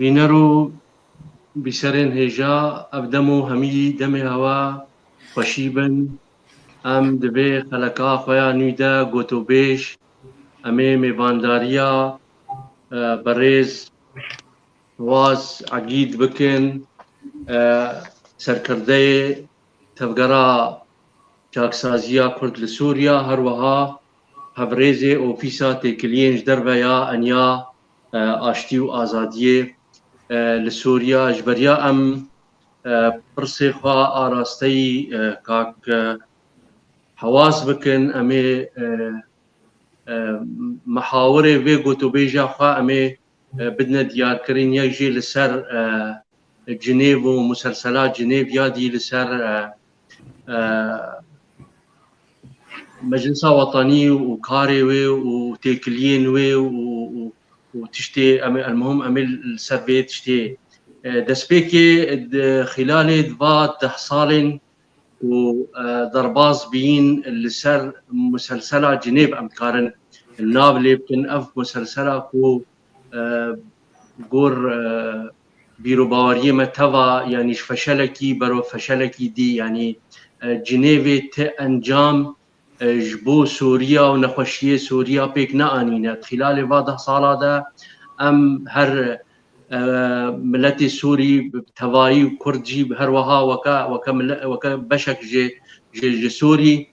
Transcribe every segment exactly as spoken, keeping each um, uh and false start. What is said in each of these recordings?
Bîner û bîserên hêja, ev dem û hemî demê hewa xweşî bin. Em di vê xeleka xwe ya nû de gotobêj, em ê mêvandariya, e, berêz Waz Egîd bikin, e, serkirdeyê Tevgera Çaksaziya Kurd li Sûriya, her wiha hevrêzê Ofîsa Têkiliyên ji derve ya Enya, e, Aştî û Azadiyê, e, li Sûriya. Ji beriya em, e, pirsê xwe arasteyî, e, kak, e, Hewaz bikin, em ê, e, e, mihawirê vê gotobêja xwe em ê, e, bidine diyarkirin, yek jî li ser, e, Cinêv û muselsela Cinêv, ya dî li ser, e, e, Meclisa Wetanî û karê wê û têkiliyên wê û, û, û tiştê em ê, elmuhim em ê li ser vê tiştê, e, destpêkê di xîlalê di va deh salên û, e, derbas bîn li ser muselsela Cinêv em dikarin nav lê bikin. Ev muselsela ku, e, gor, e, bîrobaweriyê me teva, yanî ji feşelekî bero feşelekî dî, yanî, e, Cinêvê ti encam, e, ji bo Sûriya û nexweşiyê Sûriya pêk neanîne. Di xîlalê va deh sala de em her, e, miletê Sûrî bi tevayî û Kurd jî her wiha weke, weke mile-, weke beşek ji, ji, ji Sûrî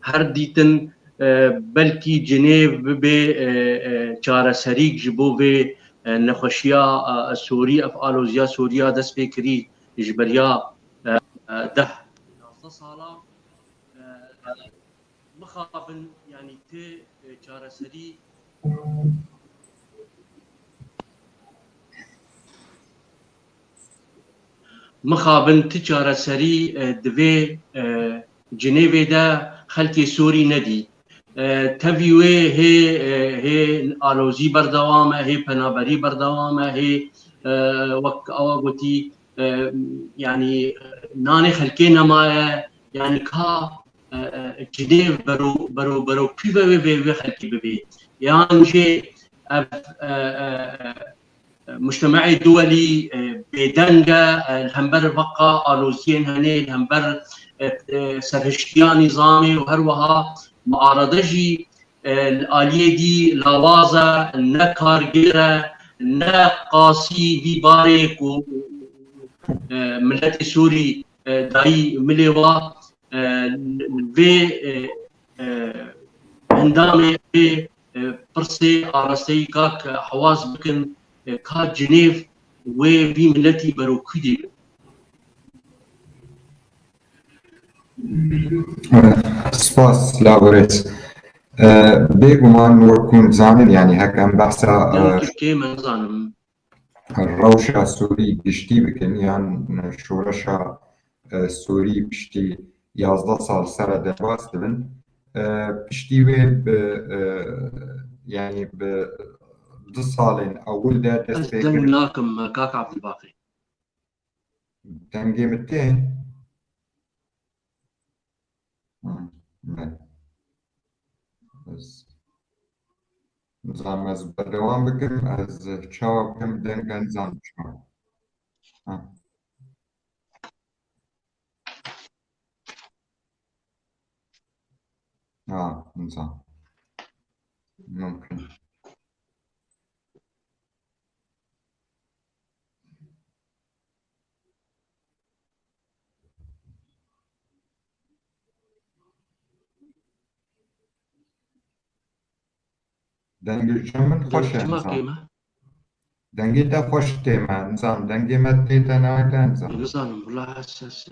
her dîtin, e, belkî Cinêv bibe, e, e, çareserîk ji bo vê, e, nexweşiya, e, Sûrî, ev aloziya Sûriya dest pê kirî ji beriya, e, e, deh, yazdeh sala, e, mixabin, yanî ti, e, çareserî Mixabin ti çareserî, e, di vê, e, Cinêvê de xelkê Sûrî nedî. E, tevî wê hê, e, hê alozî berdewam e, hê penaberî berdewam e, hê, e, wek awa gotî, e, yanî nanê xelkê nemaye, yanî ka, e, e, Cinêv bero, bero, bero kû ve wê vê, vê xelkê bibê. Yan jê ev, e, e, e, Mujtemeê duwelî, e, bêdeng e, e, li hember veqa aloziyên hene, li hember, e, e, serhiştiya nîzamê û her wiha muarede jî, e, li aliyê dî lawaz e, ne kargêr e, ne qasî vî barê ku, e, miletê Sûrî, e, dayî milê wa, e, vê, e, e, endamê vê, e, pirsê arasteyî kak Hewaz bikin, e, ka Cinêv wê vî miletî bero kû dê bin? Spas, laborês. E, bêguman wek hûn dizanin, yanî hek em behsa, Yan e, Tirkiyê me nizanim. rewşa Sûrî giştî bikin yan şoreşa, e, Sûrî piştî yazdeh sal sere derbas dibin. E, piştî wê bi, e, yanî bi du salên ewil de dest Ez pê deng kir. nakim, kak Abdulbaqî. Dengê min tê? Hı, ne. Ez, nizanim ez berdewam bikim, ez çawa bikim, deng nizanim çawa. Ha. Ha, nizanim. Mümkün. Dengê çi min xweş e, Deng çima nizanim. kêm e? Dengê te xweş tê me, nizanim. Dengê me tê te nayê te, nizanim. Nizanim, wila ez, ez,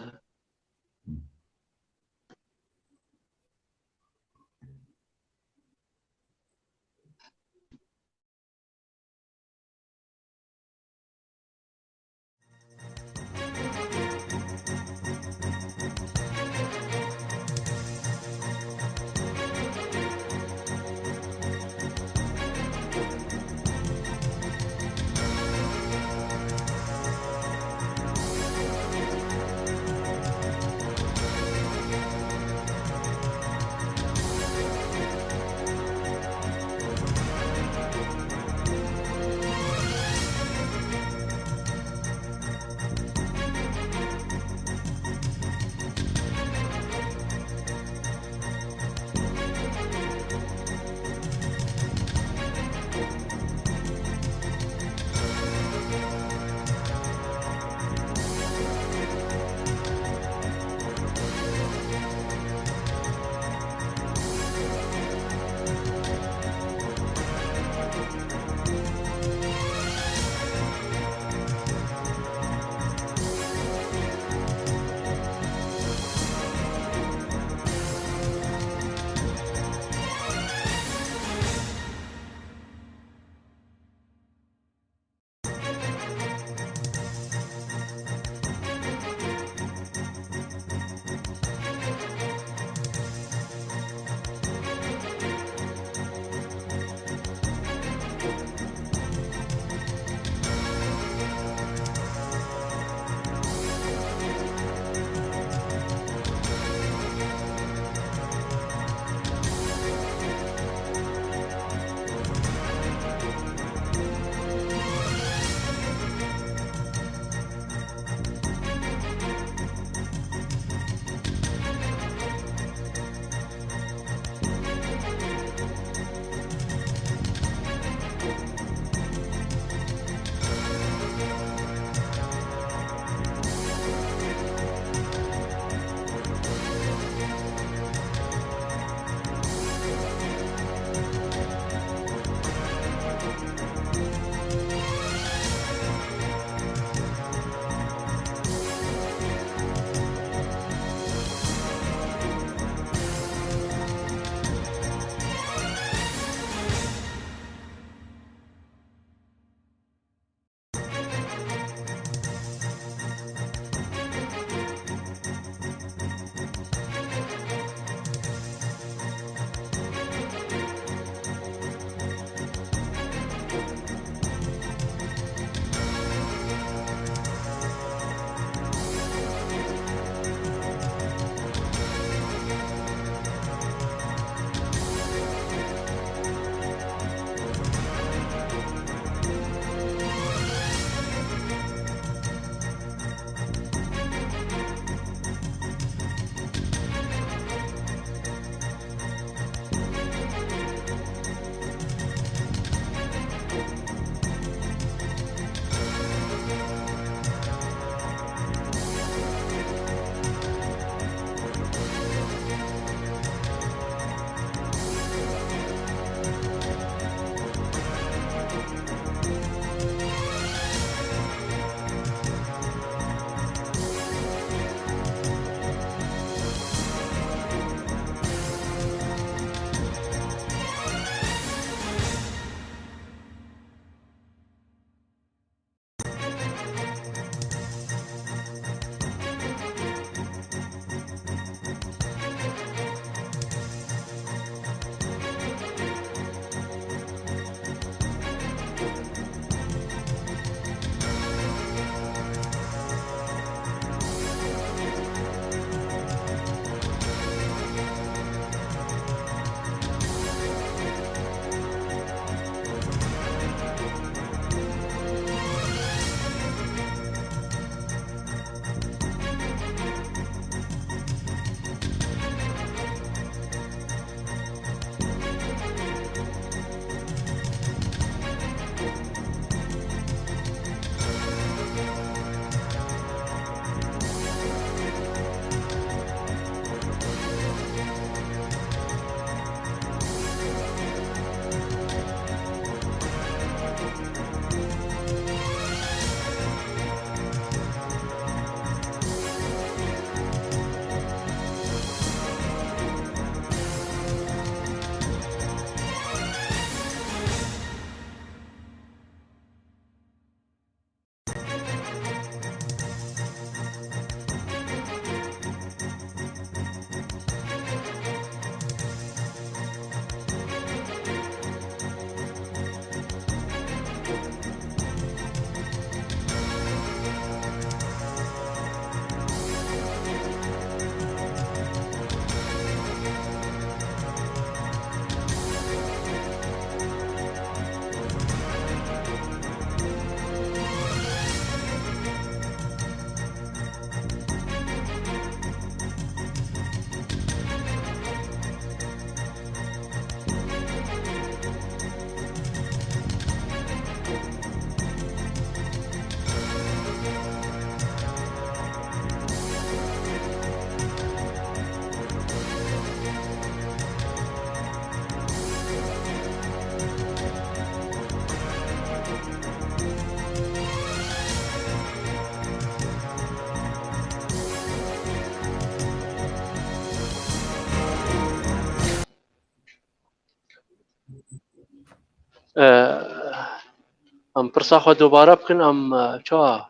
Em pirsa xwe dubare bikin, em, e, çawa?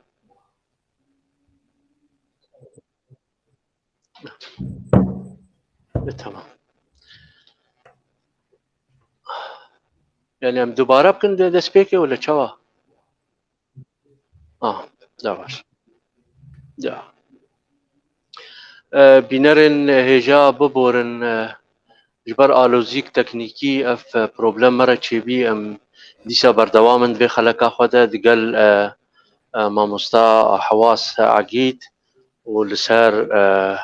E, tamam. Yani em dubare bikin de destpêkê wele çawa? Ah, da baş. Ya. E, bînerên hêja biborin, e, ji ber alozîk teknîkî ev, e, problem me re çêbî, em dîsa berdewam in vê xeleka xwe de digel, e, e, mamosta Hewas Egîd û li ser, e,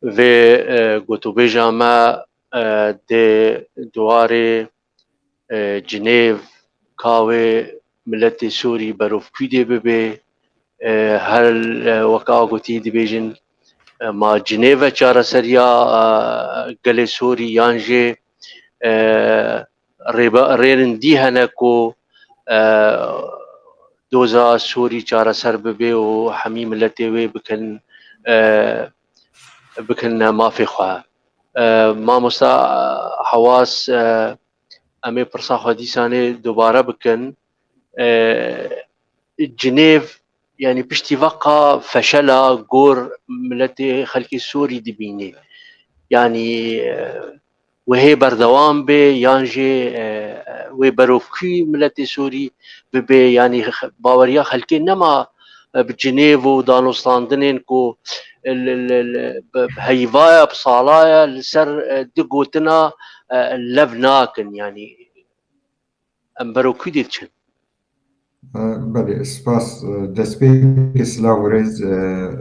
vê, e, gotûbêja me, e, dê di warê, e, Cinêv ka wê miletê Sûrî berovkûdê bibe, e, her, e, wek a gotî dibêjin, e, ma Cinêv e çareseriya, e, gelê Sûrî yan jî, e, rêbe-, rêrindî hene ku, e, doza Sûrî çareser bibe û hemî miletê wê bikin, e, bikin mafê xwe. E, mamosta Hewas, e, em ê pirsa xwe dîsanê dubare bikin. E, Cinêv, yanî piştî veqa feşela gor miletê xelkê Sûrî dibînê. Yanî, e, wê hê berdewam bê yan jî, e, wê berovkû miletê Sûrî bibe, yanî x-, baweriya xelkê nema, e, bi Cinêv û danûstandinên ku li, li, li, bi, bi heyvaya, bi salaya li ser, e, du gotina, e, lev nakin, yanî em berovkû dê diçin. E, belê, spas. E, destpêkê silav û rêz, e,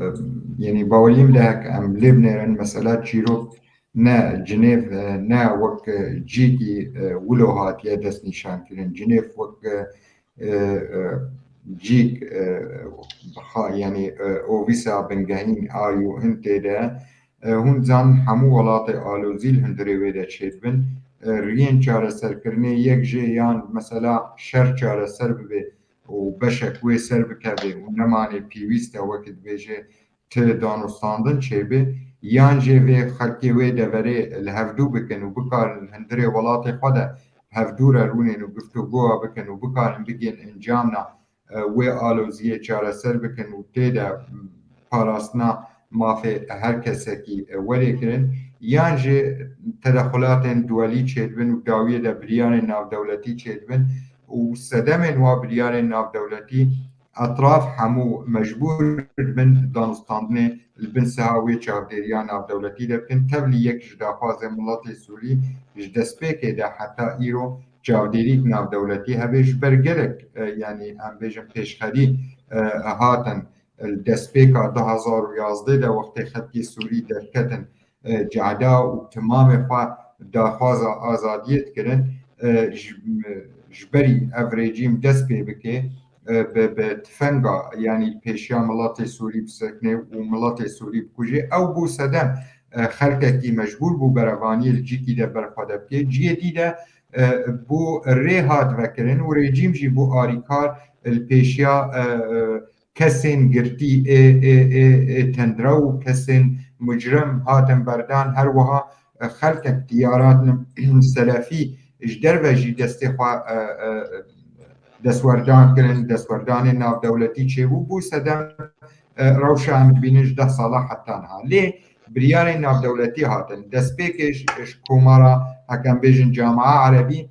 e, yanî baweriyê min de heke em lê binêrin, mesela çîrok ne Cinêv, e, ne wek, e, cîkî, e, wilo hatiye destnîşankirin. Cinêv wek, e, e, e, cîk, e, ha, yanî, e, ovîsa bingehîn a U N tê de, e, hûn dizanin hemû welatê alozî li hundirê wê de çêdibin. E, riyên çareserkirinê yek jê yan mesela şer çareser bibe û beşek wê ser bikeve û nemanê pêwîst e, wekî dibêje, ti danûstandin çêbe, yan jê vê xelkê wê deverê li hevdû bikin û bikarin li hundirê welatê xwe de hevdû re rûnên û guftûgoya bikin û bikarin bigihên encamna, e, wê aloziyê çareser bikin û tê de, m, parastina mafê her kesekî, e, werê kirin, yan jî tedexulatên duwelî çêdibin û dawiyê de biryarên navdewletî çêdibin û sedemên wa biryarên navdewletî etraf hemû mecbûr dibin danûstandinê li bin siha wê çavdêriya navdewletî de bikin. Tevlî yek ji daxwazên miletê Sûrî ji destpêkê de heta îro çavdêrîk navdewletî hebe ji ber gelek, e, yanî em bêjin pêşxerî, e, hatin li destpêka du hezar û yazdeh de wextê xelkê Sûrî derketin, e, cehda û timamê xwe daxwaza azadiyê dikirin, e, ji, ji berî ev rejîm dest pê bike, e, bi, bi tifenga, yanî pêşiya miletê Sûrî bisekine û miletê Sûrî bikuje. Ew bû sedem, e, xelkekî mecbûr bû berevaniyê li cîkî de berxwe de bike. Ciyê dî de, e, bû rê hat vekirin û rejîm jî bû arîkar li pêşiya, e, e, kesên girtî ê, ê, ê, ê tendre û kesên mucrim hatin berdan, her wiha, e, xelkek diyarat selefî ji derve jî destê xwe, e, e, destwerdan kirin, destwerdanên navdewletî çêbû, bû sedem, e, rewşa em dibînin ji deh sala heta niha. Lê biryarên navdewletî hatin, destpêkê ji, ji Komara, heke em bêjin Camia Erebî,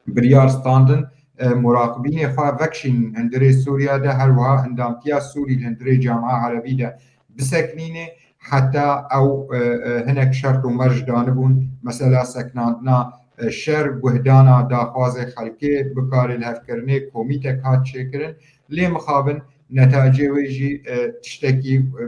biryar standin, e, muraqibînê xwe vekişînin hundirê Sûriya de, her wiha endamtiya Sûrî li hundirê Camia Erebî de bisekinîne, heta ew, e, e, hinek şert û merc danibûn, mesela sekinandina, e, şer, guhdana daxwazê xelkê, bikare lihevkirinê komîtek hat çêkirin, lê mixabin netacê wê jî, e, tiştekî, e,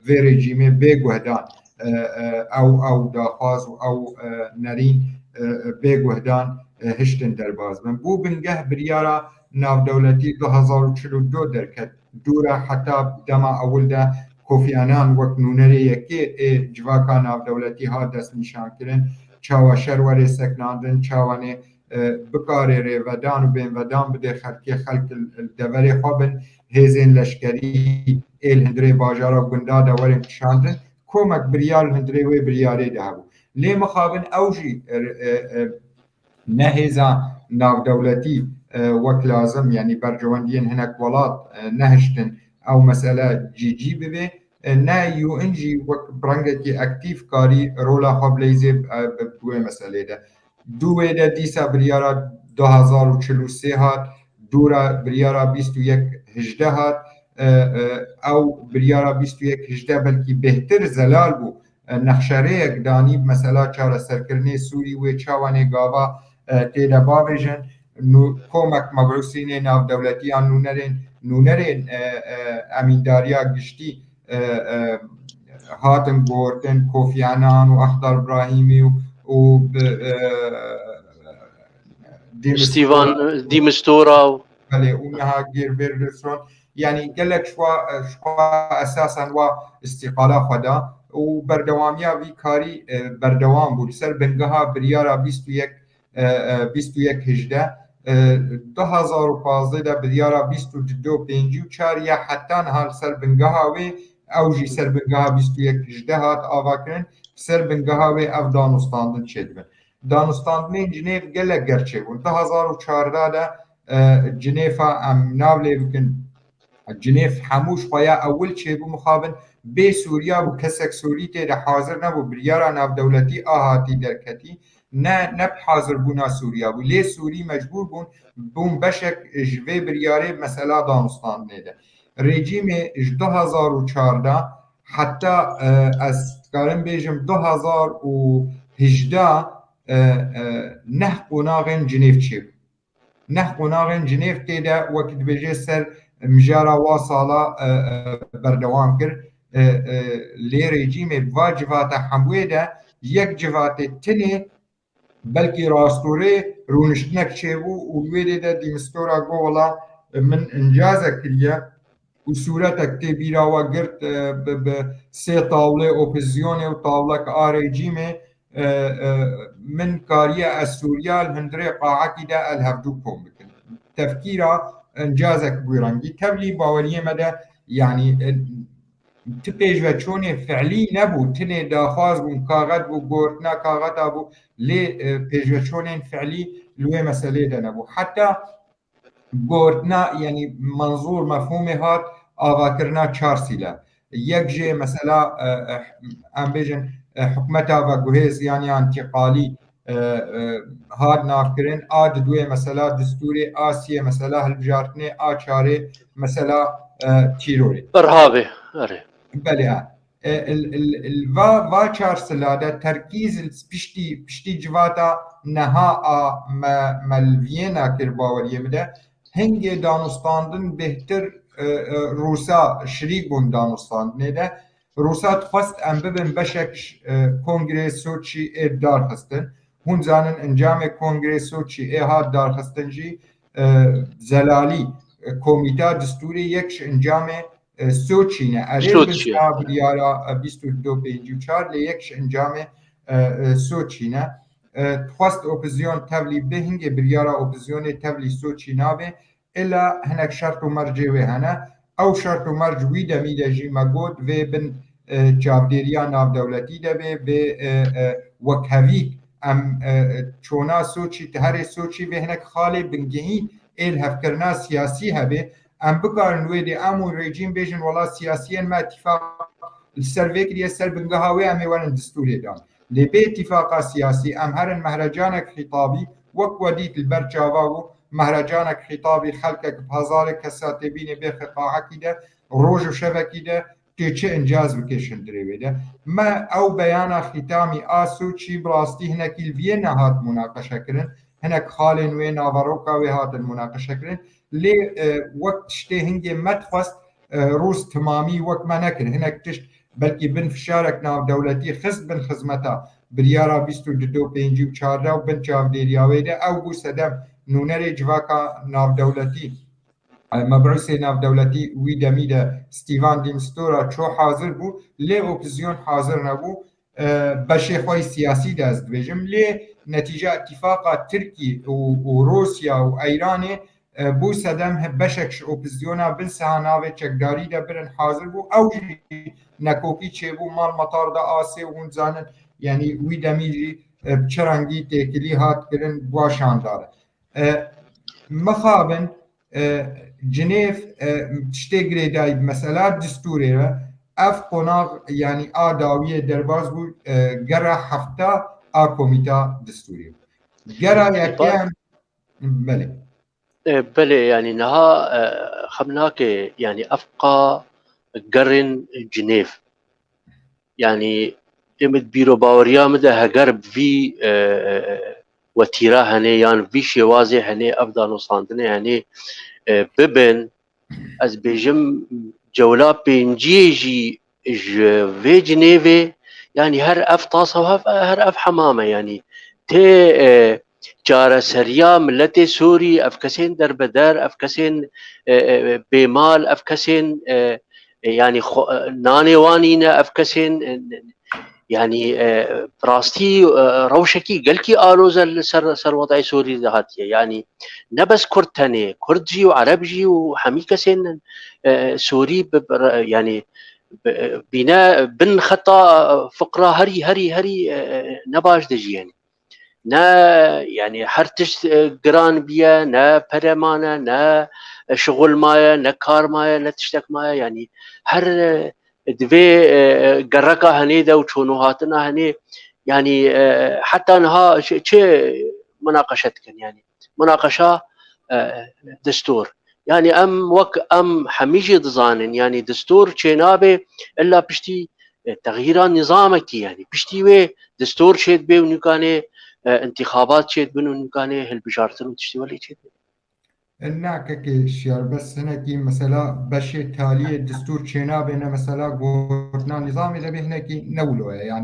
vê rejîmê bê guhdan, e, e, ew, ew daxwaz û ew, e, nerîn, e, e, bê guhdan, e, hiştin derbas bin. Bû bingeh biryara navdewletî du hezar û çil û du derket. Dû re heta dema ewil de Kofi Annan wek nûnerê yekê ê civaka navdewletî hat destnîşankirin, çawa şer were sekinandin, çawa nê, e, bikare rêvedan û bênvedan bide xelkê, xelk li, li deverê xwe bin, hêzên leşkerî ê li hundirê bajara gunda de werin kişandin. Komek biryar li hundirê wê biryarê de hebû. Lê mixabin ew jî, e, e, e, ne hêza, navdewletî, e, wek lazim, yanî berjewendiyên hinek welat, e, nehiştin ew mesele cî cî bibe, e, ne U N jî wek bi rengekî aktîf karî rola xwe bileyzê, e, bi, bi wê meselê de. Dû wê de dîsa biryara du hezar û çil û sê hat, dû re biryara bîst û yek hejdeh hat, e, e, ew biryara bîst û yek hejdeh belkî bêhtir zelal bû, e, nexşerêyek danî, mesela çareserkirinê Sûrî wê çawanê gava, e, tê de bavêjin. Nû-, komek mebûsînê navdewletî yan nûnerên, nûnerên, e, e, emîndariya giştî, e, e, hatin gotin, Kofi Annan û Exdar Brahîmî û, û bi, e, Dimis-, Stîvan, e, Dimistora û belê, û niha Geir Wilders. Yanî gelek ji wa, ji wa esasen wa îstîqala xwe da û berdewamiya vî karî, e, berdewam bû. Li ser bingeha biryara bîst û yek, e, e, bîst û yek hejdeh, e, du hezar û pazdeh de biryara bîst û du pêncî û çar ya heta niha li ser bingeha wê, ew jî ser bingeha bîst û yek hejdeh hat avakirin, ser bingeha wê ev danûstandin çêdibin. Danûstandinên Cinêv gelek gerçê bûn. Du hezar û çardeh de, e, Cinêfa em nav lê bikin, Cinêv hemû ji xwe ya ewil çêbû mixabin, bê Sûriya bû, kesek Sûrî tê de hazir nebû, biryara navdewletî a hatî derketî, ne, ne bi hazirbûna Sûriya bû. Lê Sûrî mecbûr bûn, bûn beşek ji vê biryarê mesela danûstandinê de. Rejîmê ji du hezar û çardeh heta, e, ez dikarim bêjim du hezar û hejdeh, e, e, neh qonaxên Cinêv çêbû. Neh qonaxên Cinêv tê de wek dibêje ser mijara wa sala, e, e, berdewam kir. E, e, lê rejîmê bi va civata hemûyê de yek civatê tinê belkî rastûrê rûniştinek çêbû û wê dê de Dîmistora got, wela min încazek kiriye û sûretek tê bîra we girt, e, bi, bi sê tawlê opozîsyonê û tawlek a rejîmê, e, e, min kariye ez Sûriya li hundirê qaekî de el hevdû kom bikin. Tefkîra încazek bû rengî. Tevlî baweriyê me de, yanî, e, ti pêşveçûnê fiilî nebû, tinê daxwaz bûn, kaxet bû, gotina kaxeta bû, lê, e, pêşveçûnên fiilî li wê meselê de nebû. Heta gotina, yanî menzûr mefhûmê hat avakirina çar sîle. Yek jê mesela, e, e, em bêjin, e, hikûmeta veguhêz, yanî ya întîqalî, e, e, hat navkirin, a diduyê mesela distûrê, a siyê mesela hilbijartinê, a çarê mesela, e, tîrorê. Irhabê, erê. Belê, ha. E, il, il, il, va, va çar sila de terkîz il piştî, piştî civata neha a me, me li Viyêna kir baweriyê min de. Hingê danûstandin bêhtir, e, e, Rûsa şirîk bûn danûstandinê de. Rûsa dixwest em bibin beşek ji, e, Kongrê Soçî ê darxistin. Hûn zanin encamê Kongrê Soçî ê hat darxistin jî, e, zelalî, e, komîta distûrê yek ji encamê, e, Soçî ne. Erê Soçî. Biryara, e, bîst û du pêncî û çar lê yek ji encamê, e, e, Soçî ne. E, dixwest opozîsyon tevlî bê, hingê biryara opozîsyonê tevlî Soçî nabe. Îla hinek şert û mercê wê hene. Ew şert û merc wî demî de jî me got vê bin, e, çavdêriya navdewletî de bê, vê, e, e, wekhevî em, e, e, çona Soçî, tiherê Soçî vê hinek xalê bingehîn ê lihevkirina siyasî hebe. Em bikarin wê dê em û rejîm bêjin, wela siyasiyên me îtîfaq li ser vê kiriye, ser bingeha wê em ê werin distûrê dan. Lê bê îtîfaqa siyasî em herin mehrecanek xîtabî wek we dît li ber çava bû, mehrecanek xîtabî xelkek bi hezarê kesa tê bînê bêxe qaekî de, roj û şevekî de tê çi încaz bikê şindirê wê de. Me ew beyana xîtamî a Soçî bi rastî hinekî li Viyêna hat munaqeşe kirin, hinek xalên wê naveroka wê hatin munaqeşe kirin. Lê, e, wek tiştê hingê me dixwest, e, Rûs timamî wek me nekir. Hinek tişt belkî bin fişarek navdewletî xist bin xizmeta biryara bîst û du pêncî û çardeh û bin çavdêriya wê de ew bû sedem nûnerê civaka navdewletî. E, mebûsê navdewletî wî demî de Stîvan Dîmistora ço hazir bû, lê opozîsyon hazir nebû. E, beşê xwe yî siyasî de ez dibêjim, lê netîca îtîfaqa Tirkî û, û Rûsya û Eyranê, e, bû sedem he-, beşek ji opozîsyona bin seha navê çekdarî de birin hazir bû. Ew jî nekokî çêbû, mal metar de asê û hûn zanin, yanî wî demî jî, e, bi çi rengî têkilî hat kirin, bûa şandar e. E, mixabin, e, Cinêv, e, tiştê girêdayî bi mesela distûrê ve, ev qonax, yanî a dawiyê derbas bû, e, gera hefta a komîta distûrê. Gera yekem, belê. E, belê, yanî niha, e, xem nake, yanî ev qa gerên Cinêv. Yanî ê min bîro baweriya min de heger bi vî, e, e, wetîra hene yan vî şêwazê hene, ev danûstandinê hene, e, bibin, ez bêjim cewla pênciyê jî ji vê Cinêvê, yanî her ev tasa, her, her ev hemam e, yanî tê, e, çareseriya miletê Sûrî, ev kesên derbeder, ev kesên, e, e, bêmal, ev kesên, e, e, yanî xwe, e, nanê wan nîne, ev kesên, e, yanî, e, bi rastî, e, rewşekî gelkî aloz e li ser, ser wedayê Sûrî de hatiye. Yanî ne bes Kurd tenê, Kurd jî û Ereb jî û hemî kesên, e, Sûrî bi, bi, yanî bi, bîne bin xeta, e, fiqra herî, herî, herî, e, e, ne baş de jî, yanî. Ne, yanî her tişt, e, giran biye, ne pere mane, ne, e, şixul maye, ne kar maye, ne tiştek maye, yanî her, e, di vê, e, gereka henê de û çûn û hatina henê, yanî, e, heta niha çi, çi munaqeşe dikin, yanî munaqeşa, e, destûr. Yanî em wek em hemî jî dizanin, yanî destûr çênabe illa piştî, e, texyîra nîzamekî, yanî piştî wê destûr çêdibe û nûkanê, e, intixabat çêdibin û nûkanê hilbijartin û tiştî welê çêdibe. Na kekê Şiyar, bes hinekî mesela beşê taliyê destûr çênabe, ne mesela gotina nîzamê de bê, hinekî ne wilo ye. Yanî